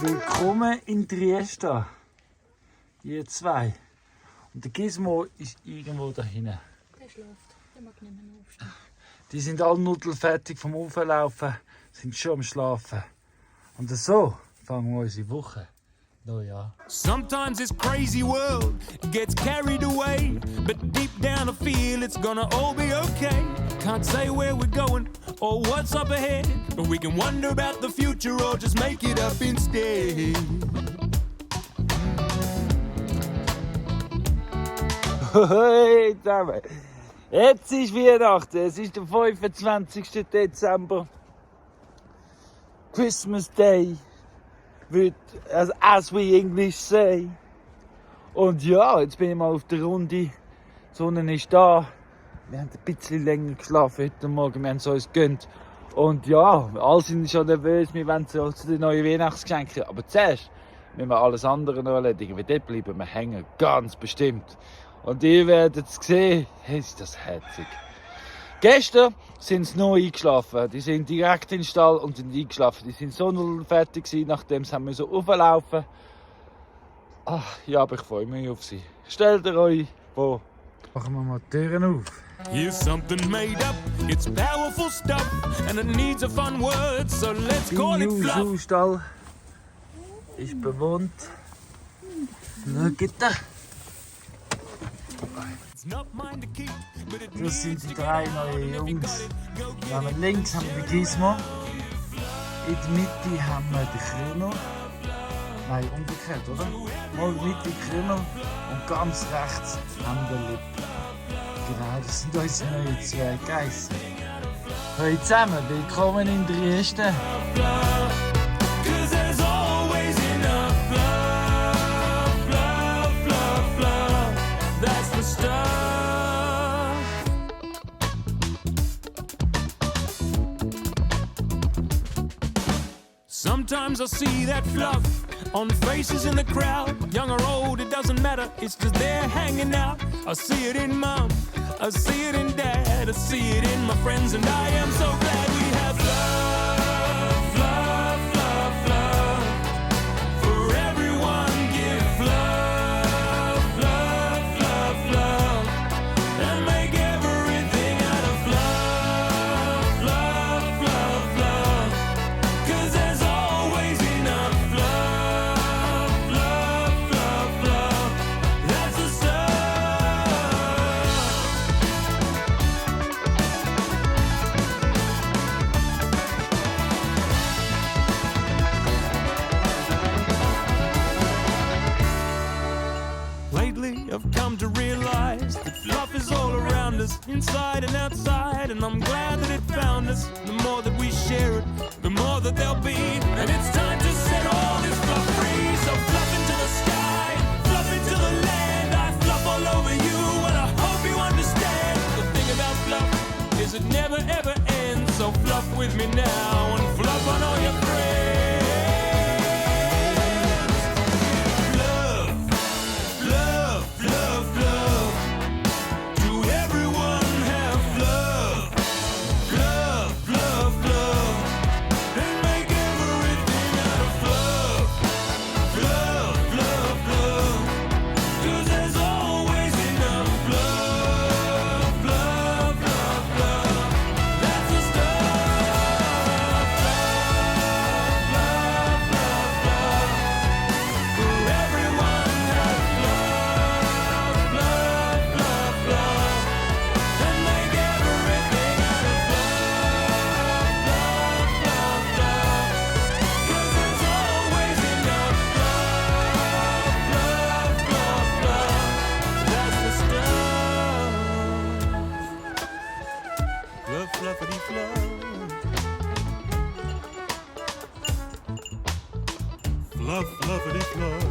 Willkommen in Drieschta, ihr zwei. Und der Gizmo ist irgendwo da hinten. Der schläft, der mag nicht mehr aufstehen. Die sind alle nudelfertig vom Auflaufen, sind schon am Schlafen. Und so fangen wir unsere Woche neu an. Sometimes this crazy world gets carried away, but deep down I feel it's gonna all be okay. Can't say where we're going or what's up ahead, but we can wonder about the future or just make it up instead. Hey zusammen, jetzt ist Weihnachten, es ist der 25. Dezember. Christmas Day, as we English say. Und ja, jetzt bin ich mal auf der Runde, die Sonne ist da. Wir haben ein bisschen länger geschlafen heute Morgen, wir haben es uns gegönnt. Und ja, alle sind schon nervös, wir wollen so zu den neuen Weihnachtsgeschenken. Aber zuerst müssen wir alles andere noch erledigen, weil dort bleiben wir hängen, ganz bestimmt. Und ihr werdet es sehen, ist das herzig. Gestern sind sie noch eingeschlafen. Die sind direkt in den Stall und sind eingeschlafen. Die sind so null fertig gewesen, nachdem sie so auflaufen. Ach, ja, aber ich freue mich auf sie. Stellt ihr euch vor. Machen wir mal die Türen auf. Here's something made up, it's powerful stuff, and it needs a fun word, so let's call it fluff. Stall ist bewohnt. Schaut da. Das sind die drei neuen Jungs. Links haben wir den Gizmo. In der Mitte haben wir den Krümel. Nein, umgekehrt, oder? Mal Mitte Krümel und ganz rechts haben wir den Lipp. Genau, das sind unsere neuen zwei Geissen. Hallo zusammen, willkommen in Drieschta. Sometimes I see that fluff on faces in the crowd. Young or old, it doesn't matter, it's just there hanging out. I see it in mom, I see it in dad, I see it in my friends, and I am so glad we have love, love, love, love. For everyone give love, love, love, love. And make everything out of love, love, love, love. 'Cause there's always enough love, love, love, love. That's the stuff. Lately, I've come to realize that fluff is all around us, inside and outside, and I'm glad that it found us. The more that we share it, the more that there'll be, and it's time to set all this fluff free. So fluff into the sky, fluff into the land. I fluff all over you, and I hope you understand. The thing about fluff is it never ever ends. So fluff with me now and fluff on all your friends. Love, love, love, love. Do everyone have love? Love, love, love. And make everything out of love. Love, love, love. 'Cause there's always enough love, love, love, love. That's the stuff. Love, love, love, love. For everyone have love, love, love, love. And make everything out of love, love, love, love. 'Cause there's always enough love, love, love, love. That's the stuff. Fluff, fluffity, fluff. Fluff, fluffity, fluff.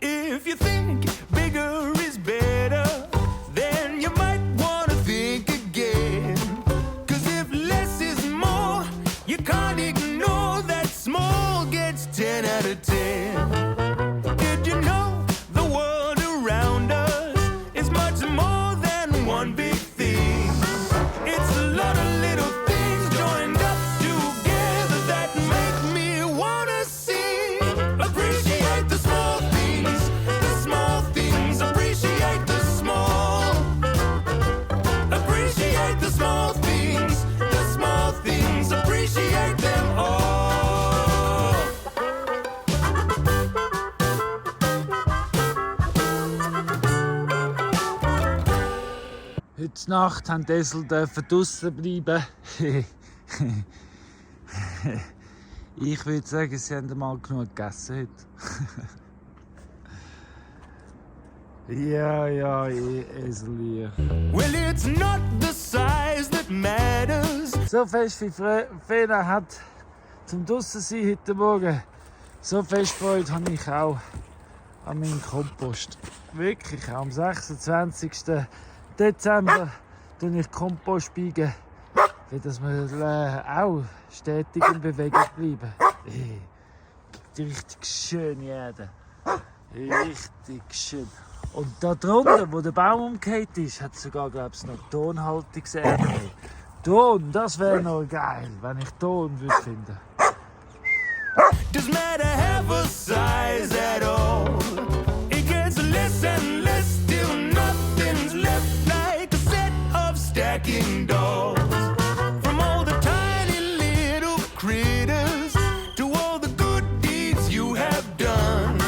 If you think bigger is better, then you might want to think again. Heute Nacht haben die Esel draussen bleiben. Ich würde sagen, sie haben mal genug gegessen heute. Ja, Esel. Well, it's not the size that matters. So fest wie Fena hat zum draussen sein heute Morgen. So fest Freude habe ich auch an meinem Kompost. Wirklich, am 26. Dezember tue ich Kompost biegen, dass wir auch stetig in Bewegung bleiben. Gibt richtig schöne Erde. Richtig schön. Und da drunter, wo der Baum umgekehrt ist, hat es sogar, glaube ich, noch Tonhaltungserde. Ton, das wäre noch geil, wenn ich Ton würde finden. Does matter have a size at all? It gets less and less till nothing's left, like a set of stacking dolls. From all the tiny little critters to all the good deeds you have done,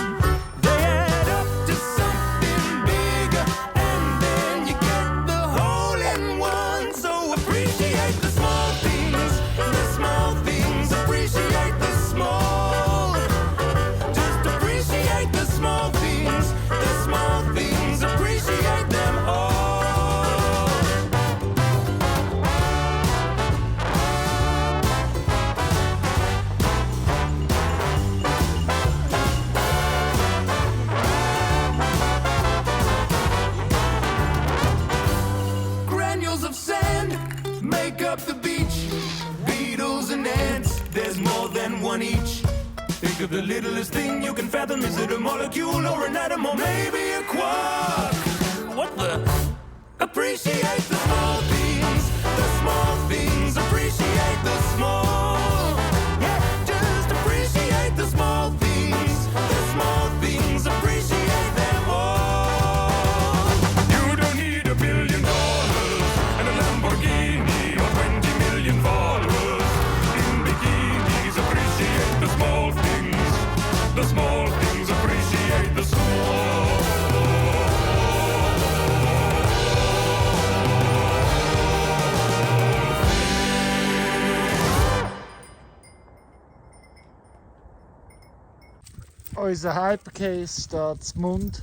they add up to something bigger, and then you get the whole in one. So appreciate the small things, appreciate the small. Just appreciate the small things, appreciate them all. Granules of sand make up the beach. Beetles and ants, there's more than one each. Think of the littlest thing you can fathom. Is it a molecule or an atom or maybe a quark? What the? Appreciate the small things, appreciate the small. Yeah, just appreciate the small things, appreciate them all. You don't need $1 billion and a Lamborghini or 20 million followers in bikinis. Appreciate the small things, appreciate the small. Unser Hypercase steht zum Mund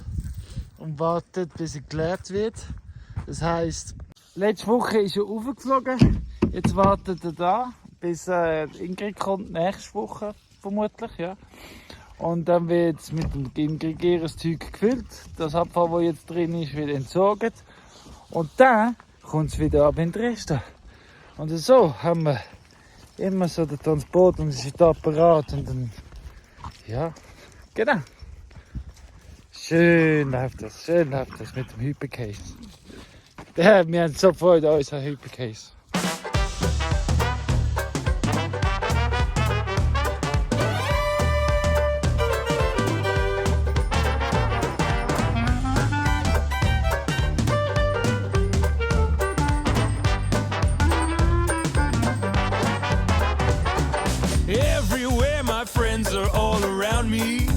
und wartet, bis er geleert wird. Das heisst, letzte Woche ist er raufgeflogen. Jetzt wartet er da, bis Ingrid kommt, nächste Woche vermutlich. Ja. Und dann wird es mit dem Ingrid ihres Zeug gefüllt. Das Abfall, das jetzt drin ist, wird entsorgt. Und dann kommt es wieder ab in Drieschta. Und so haben wir immer so den Transport und es ist da parat. Und dann, ja. Genau. Schön läuft das mit dem Hypercase. Ja, wir haben so Freude an unserem Hypercase. Everywhere my friends are all around me,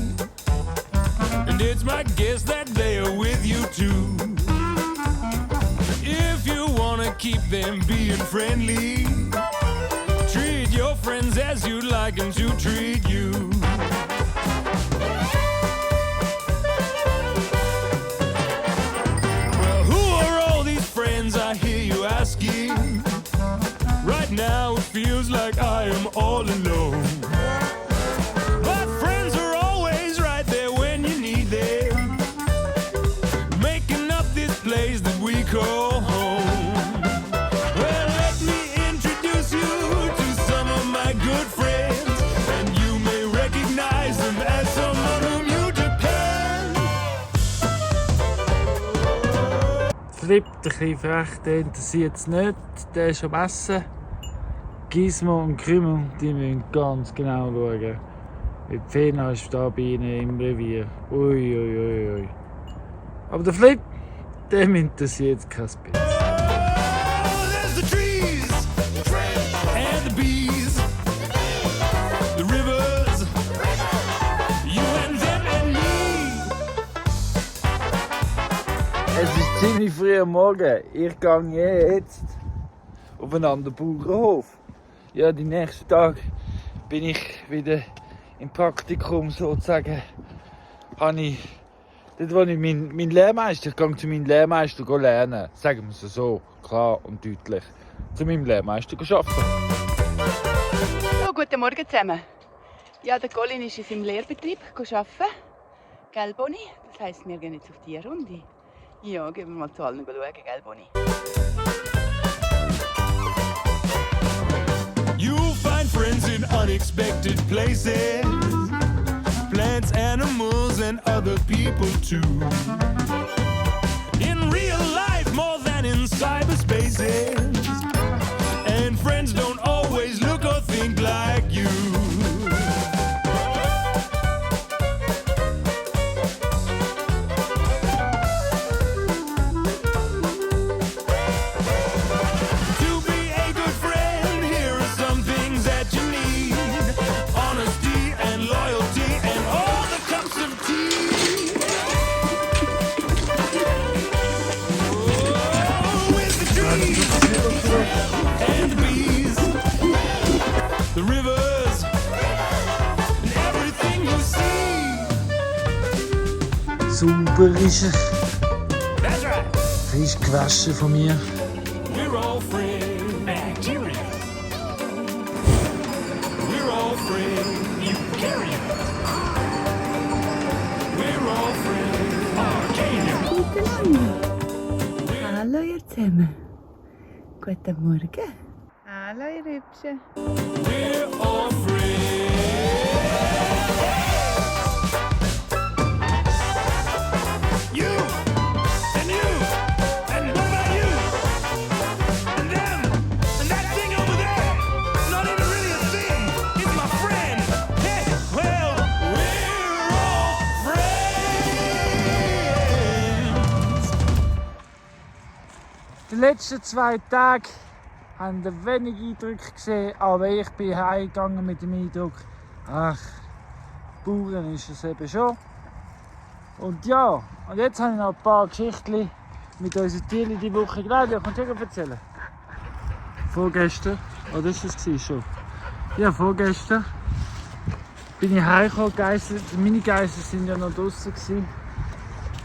and it's my guess that they are with you too. If you wanna keep them being friendly, treat your friends as you'd like them to treat you. Well, who are all these friends I hear you asking? Right now it feels like I am all alone. But friends are always right there when you need them, making up this place that we call home. Well, let me introduce you to some of my good friends, and you may recognize them as someone whom you depend. Flip, ein bisschen frech, den interessiert es nicht. Der ist am Essen. Gizmo und Krümel, die müssen ganz genau schauen. Die Fena ist da bei ihnen im Revier. Ui. Aber der Flip, dem interessiert es kein bisschen. There's the trees and the bees, the rivers, you and them and me. Es ist ziemlich früh am Morgen. Ich gehe jetzt auf einen anderen Bauernhof. Ja, die nächsten Tage bin ich wieder im Praktikum sozusagen. Habe ich, dort wo ich mein Lehrmeister, ich gehe zu meinem Lehrmeister lernen. Sagen wir es so, klar und deutlich. Zu meinem Lehrmeister arbeiten. So, guten Morgen zusammen. Ja, der Colin ist in seinem Lehrbetrieb arbeiten. Gell, Boni? Das heisst, wir gehen jetzt auf die Runde. Ja, gehen wir mal zu Allne schauen, gell, Boni? You'll find friends in unexpected places. Plants, animals, and other people too. In real life, more than in cyberspaces. And friends don't always look or think like you. To be a good friend, here are some things that you need. Honesty and loyalty and all the cups of tea. Oh, with the trees and bees, the rivers and everything you see. Sauber ist er. That's right. Frisch gewaschen von mir. We're all friends. Bacteria. We're all friends. Eukaryotes. We're all friends. Archaea. Hallo ihr zusammen. Guten Morgen. Hallo ihr Hübschen. We're all friends. You and you and what about you and them and that thing over there? Not even really a thing. It's my friend. Hey, well, we're all friends. Die letzten 2 Tage haben wir wenig Eindrücke gesehen, aber ich bin heimgegangen mit dem Eindruck, ach, Bauern ist es eben schon. Und ja, und jetzt habe ich noch ein paar Geschichten mit unseren Tieren diese Woche. Claudia, kannst du dir erzählen? Vorgestern, oder ist es schon? Ja, vorgestern bin ich heimgekommen, meine Geissen sind ja noch draußen gewesen.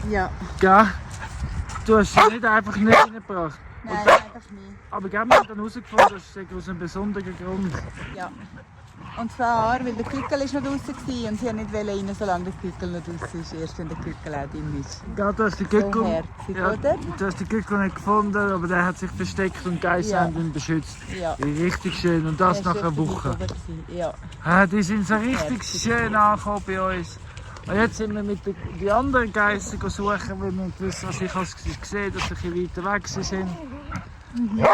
Ja. Ja, du hast sie nicht einfach nicht reingebracht. Nein, einfach nie. Aber wir haben dann herausgefunden, das ist aus einem besonderen Grund. Ja. Und zwar, weil der Kückel noch draußen war und sie nicht rein, solange der Kückel noch draußen ist. Erst wenn der Kückel auch drin ist. Ja, du hast den So Gückel, herzig, ja, oder? du hast den Gückel nicht gefunden, aber der hat sich versteckt und die Geissen Ja. haben ihn beschützt. Ja. Richtig schön und das Er ist nach einer richtig Woche. sauber gewesen. Ja. Ja, die sind so richtig Herzig. schön angekommen bei uns. Und jetzt sind wir mit den anderen Geissen suchen, weil wir wissen, also ich habe gesehen, dass sie ein bisschen weiter weg sind.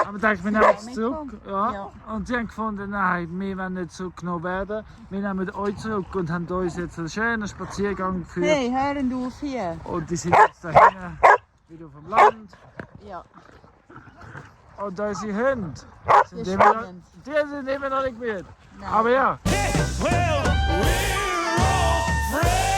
Aber ich denke, wir nehmen es zurück. Ja. Ja. Und sie haben gefunden, nein, wir wollen nicht zurückgenommen werden. Wir nehmen euch zurück und haben uns jetzt einen schönen Spaziergang geführt. Hey, hören auf hier. Und die sind jetzt da hinten wieder auf dem Land. Ja. Und unsere Hunde sind Die immer noch, spannend. die sind immer noch nicht müde. Nein. Aber ja, Hey, well, we're all friends.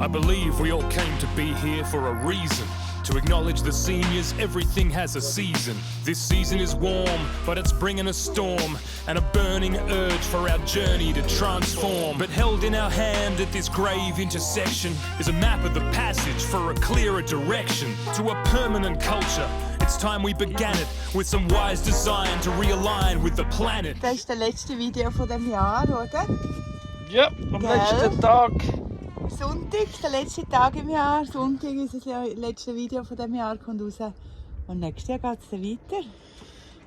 I believe we all came to be here for a reason. To acknowledge the seniors, everything has a season. This season is warm, but it's bringing a storm and a burning urge for our journey to transform. But held in our hand at this grave intersection is a map of the passage for a clearer direction to a permanent culture. It's time we began it with some wise design to realign with the planet. Das ist das letzte Video von dem Jahr, oder? ja, am Gell? letzten Tag. Sonntag, der letzte Tag im Jahr. Sonntag ist das letzte Video von dem Jahr kommt raus. Und nächstes Jahr geht es dann weiter.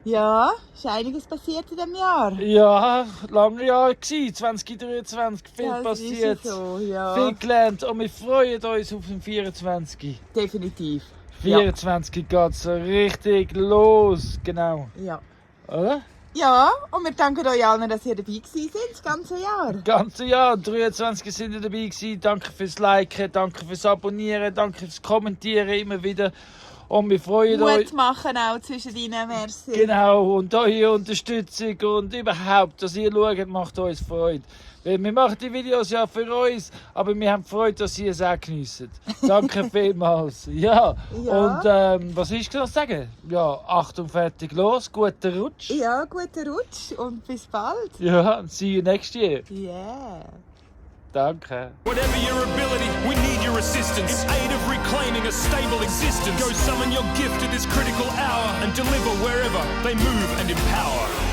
Ja, ist einiges passiert in diesem Jahr. Ja, lange Jahr gewesen, 2023, viel Das passiert, ist so, ja. viel gelernt und wir freuen uns auf den 24. Definitiv. 24 geht es richtig los, genau. Ja. Oder? Ja, und wir danken euch allen, dass ihr dabei gewesen seid, das ganze Jahr. Das ganze Jahr, 23 sind ihr dabei gewesen. Danke fürs Liken, danke fürs Abonnieren, danke fürs Kommentieren immer wieder. Und wir freuen euch. Mut machen auch zwischen deinen Merci. Genau, und eure Unterstützung und überhaupt, dass ihr schaut, macht uns Freude. Weil wir machen die Videos ja für uns, aber wir haben Freude, dass ihr es auch geniessen. Danke vielmals. Ja. Und was ist noch sagen? Ja, Achtung, fertig, los, guten Rutsch. Ja, guten Rutsch und bis bald. Ja, see you next year. Yeah. Danke. Whatever your ability, we need your assistance. In aid of reclaiming a stable existence. Go summon your gift at this critical hour and deliver wherever they move and empower.